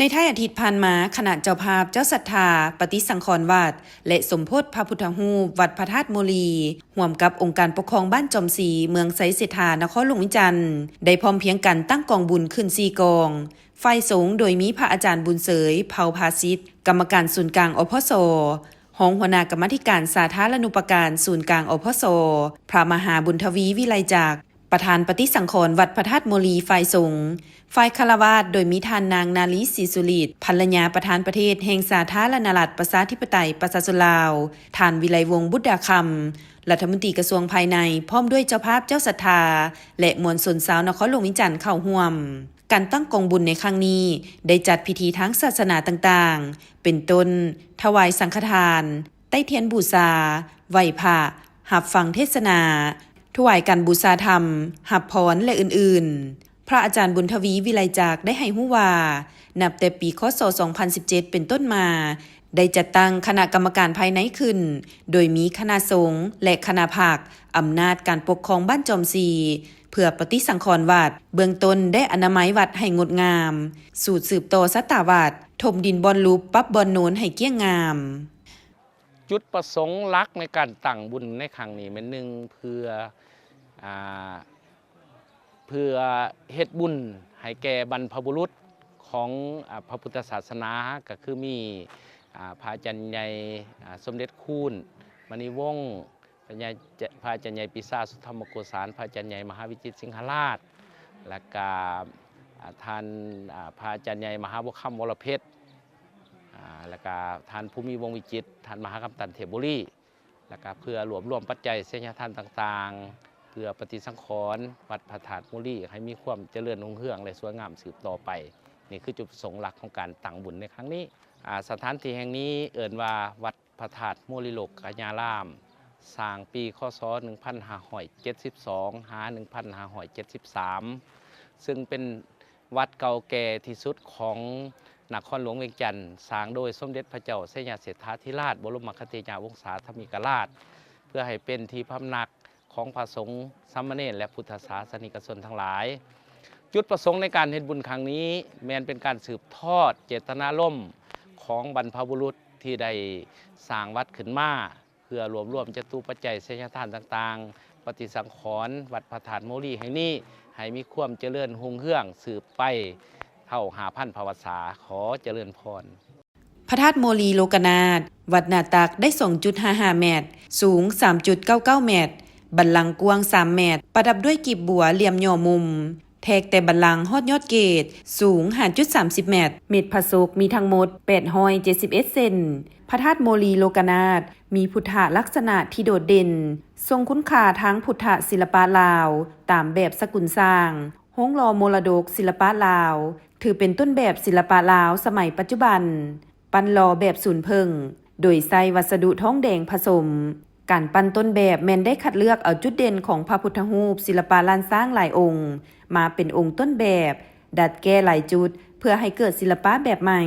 ໃນທ້າຍອາທິດຜ່ານມາ, ຄະນະເຈົ້າພາບເຈົ້າສັດທາປະຕິສັງຂອນວັດ ແລະ ສົມໂພດພະພຸດທະຮູບວັດພະທາດໂມລີ ຮ່ວມກັບອົງການປົກຄອງບ້ານຈອມຊີ ເມືອງໄຊເສດຖາ ນະຄອນຫຼວງວຽງຈັນ ໄດ້ພ້ອມພຽງກັນຕັ້ງກອງບຸນຂຶ້ນສີ່ກອງ. ຝ່າຍສົງໂດຍມີພະອາຈານບຸນເສີຍ ເຜົ່າພາສິດ ກຳມະການສູນກາງ ອພສ, ຮອງຫົວໜ້າກຳມາທິການສາທາລະນຸປະການສູນກາງ ອພສ, ພະມະຫາບຸນທະວີ ວິໄລຈັກ ປະທານປະຕິສັງຂອນວັດພະທາດໂມລີ ຝ່າຍສົງ, ຝ່າຍຄາລະວາດໂດຍມີທ່ານນາງນາລີ ສີສຸລິດ ພັນລະຍາປະທານປະເທດແຫ່ງສາທາລະນະລັດ ປະຊາທິປະໄຕ ປະຊາຊົນລາວ, ທ່ານ ວິໄລວົງ ບຸດດາຄຳ ລັດຖະມົນຕີກະຊວງພາຍໃນ ພ້ອມດ້ວຍເຈົ້າພາບເຈົ້າສັດທາ ແລະ ມວນຊົນຊາວນະຄອນຫຼວງວຽງຈັນເຂົ້າຮ່ວມ. ການຕັ້ງກອງບຸນໃນຄັ້ງນີ້ ໄດ້ຈັດພິທີທາງສາສະໜາຕ່າງໆ ເປັນຕົ້ນ ຖວາຍສັງຄະທານ, ໄຕ້ທຽນບູຊາ, ໄຫວ້ພະ, ຮັບຟັງເທດສະໜາ, ຖວາຍການບູຊາທຳ, ຮັບພອນ ແລະ ອື່ນໆ. ພະອາຈານບຸນທະວີ ວິໄລຈັກ ໄດ້ໃຫ້ຮູ້ວ່າ ນັບແຕ່ປີ ຄ.ສ. ສອງພັນສິບເຈັດ ເປັນຕົ້ນມາ ໄດ້ຈັດຕັ້ງຄະນະກຳມະການພາຍໃນຂຶ້ນ ໂດຍມີຄະນະສົງ ແລະ ຄະນະພັກ, ອຳນາດການປົກຄອງບ້ານຈອມຊີ ເພື່ອປະຕິສັງຂອນວັດ. ເບື້ອງຕົ້ນໄດ້ອະນາໄມວັດໃຫ້ງົດງາມ, ສູດສືບຕໍ່ຊະຕາວັດ, ຖົມດິນບ່ອນຫຼຸບ, ປັບບ່ອນໂນນໃຫ້ກ້ຽງງາມ. ຈຸດປະສົງຫຼັກໃນການຕັ້ງບຸນໃນຄັ້ງນີ້ແມ່ນ ໜຶ່ງ ເພື່ອ ອາ ເພື່ອເຮັດບຸນໃຫ້ແກ່ບັນພະບຸລຸດຂອງ ອາ ພະພຸດທະສາສະໜາ ກໍຄືມີ ອາ ພະອາຈານໃຫຍ່ ອາ ສົມເດັດຄູນ ມະນີວົງ, ພະຍາ ພະອາຈານໃຫຍ່ປີຊາ ສຸທຳມະໂກສານ, ພະອາຈານໃຫຍ່ມະຫາວິຈິດ ສິງຫະລາດ ແລ້ວກະ ອາ ທ່ານ ອາ ພະອາຈານໃຫຍ່ມະຫາບົວຄຳ ວໍລະເພັດ ອາ ແລ້ວກະທ່ານພູມີ ວົງວິຈິດ, ທ່ານມະຫາຄຳຕັນ ເທບບູລີ ແລ້ວກະເພື່ອລວບລວມປັດໄຈໄສຍະທານຕ່າງໆ ເພື່ອປະຕິສັງຂອນວັດພະທາດໂມລີ ໃຫ້ມີຄວາມຈະເລີນຮຸ່ງເຮືອງ ແລະ ສວຍງາມສືບຕໍ່ໄປ. ນີ້ຄືຈຸດປະສົງຫຼັກຂອງການຕັ້ງບຸນໃນຄັ້ງນີ້. ອາ ສະຖານທີ່ແຫ່ງນີ້ເອີ້ນວ່າວັດ ພະທາດໂມລີໂລກະຍາລາມ ສ້າງປີ ຄ.ສ. ໜຶ່ງພັນຫ້າຮ້ອຍເຈັດສິບສອງ ຫາ ໜຶ່ງພັນຫ້າຮ້ອຍເຈັດສິບສາມ ຊຶ່ງເປັນວັດເກົ່າແກ່ທີ່ສຸດຂອງນະຄອນຫຼວງວຽງຈັນ, ສ້າງໂດຍສົມເດັດພະເຈົ້າໄຊຍະເສດຖາທິລາດ ບໍລົມມະຄະເທຍາວົງສາທຳມິກະລາດ ເພື່ອໃຫ້ເປັນທີ່ພຳນັກ ຂອງພະສົງ, ສາມະເນນ ແລະ ພຸດທະສາສະນິກະຊົນທັງຫຼາຍ. ຈຸດປະສົງໃນການເຮັດບຸນຄັ້ງນີ້ ແມ່ນເປັນການສືບທອດເຈດຕະນາລົມຂອງບັນພະບຸລຸດທີ່ໄດ້ສ້າງວັດຂຶ້ນມາ ເພື່ອລວບລວມຈະຕຸປັດໄຈໄສຍະທານຕ່າງໆ ປະຕິສັງຂອນວັດພະທາດໂມລີແຫ່ງນີ້ ໃຫ້ມີຄວາມຈະເລີນຮຸ່ງເຮືອງສືບໄປເທົ່າຫ້າພັນພະວັດສາ. ຂໍຈະເລີນພອນ. ພະທາດໂມລີໂລກະນາດ ວັດໜ້າຕັກໄດ້ ສອງຈຸດຫ້າຫ້າແມັດ, ສູງ ສາມຈຸດເກົ້າເກົ້າແມັດ, ບັນລັງກວ້າງ ສາມແມັດ, ປະດັບດ້ວຍກີບບົວຫຼ່ຽມຫຍໍ້ມຸມ, ແທກແຕ່ບັນລັງຮອດຍອດເກດ ສູງ ຫ້າຈຸດສາມສິບແມັດ, ເມັດພະສົກມີທັງໝົດ ແປດຮ້ອຍເຈັດສິບເອັດເຊັນ. ພະທາດໂມລີໂລກະນາດ ມີພຸດທະລັກສະນະທີ່ໂດດເດັ່ນ, ຊົງຄຸນຄ່າທາງພຸດທະສິລະປະລາວ ຕາມແບບສະກຸນຊ້າງ, ໂຮງຫຼໍ່ມໍລະດົກສິລະປະລາວ ຖືເປັນຕົ້ນແບບສິລະປະລາວສະໄໝປັດຈຸບັນ, ປັ້ນຫຼໍ່ແບບສູນເຜິ້ງ ໂດຍໃຊ້ວັດສະດຸທອງແດງຜະສົມ. ການປັ້ນຕົ້ນແບບແມ່ນໄດ້ຄັດເລືອກເອົາຈຸດເດັ່ນຂອງພະພຸດທະຮູບສິລະປະລ້ານຊ້າງຫຼາຍອົງ ມາເປັນອົງຕົ້ນແບບ, ດັດແກ້ຫຼາຍຈຸດ ເພື່ອໃຫ້ເກີດສິລະປະແບບໃໝ່.